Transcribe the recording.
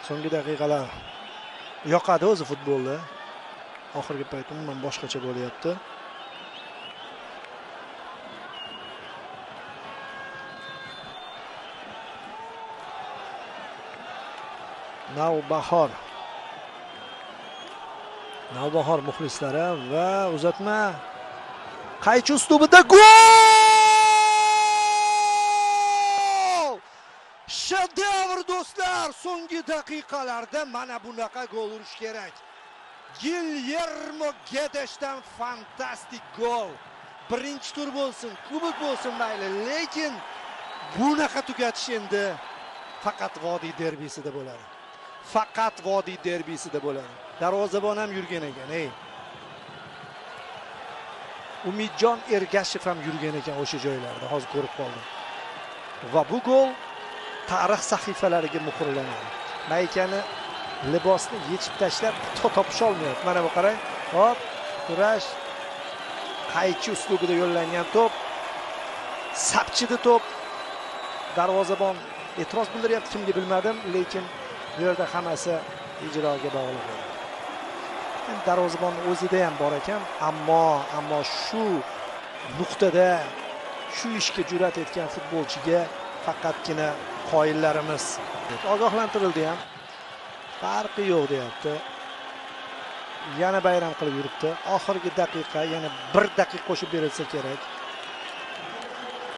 So'nggi daqiqalar yoqadi o'zi futbolda. Oxirgi payt umuman boshqacha bo'lyapti. Navbahor. Navbahor muxlislari va uzatma. Qaychi uslubida gol! Shedevr do'stlar, so'nggi daqiqalarda mana bunaqa gol urish kerak. Guillermo Gedeshdan fantastik gol. Birinchi tur bo'lsin, kubok bo'lsin mayli, lekin bunaqa tugatish endi faqat Vodiy derbisida bo'ladi. Faqat Vodiy derbisida bo'ladi. Darvozabon ham yurgan ekan, ey. Umidjon Ergashev ham yurgan ekan o'sha joylarda, hozir ko'rib qoldim. Va bu gol tarix sahifalariga muhrlanadi. Maykani libosni yechib tashlab topisha olmayapti. Mana bu qarang. Hop, kurash. Qaychi uslubida yo'llangan to'p. Sapchidi to'p. Darvozabon e'tiroz bildiryapti, kimga bilmadim, lekin bu yerda hammasi ijroga bog'liq bo'ladi. Darvozabon o'zida ham bor ekan, ammo shu nuqtada shu ishga jur'at etgan futbolchiga faqatgina qoyillarimiz ogohlantirildi ham. Farqi yo'q deyapti. Yana bayram qilib yuribdi. Oxirgi daqiqa, yana bir daqiqa qo'shib berilsa kerak.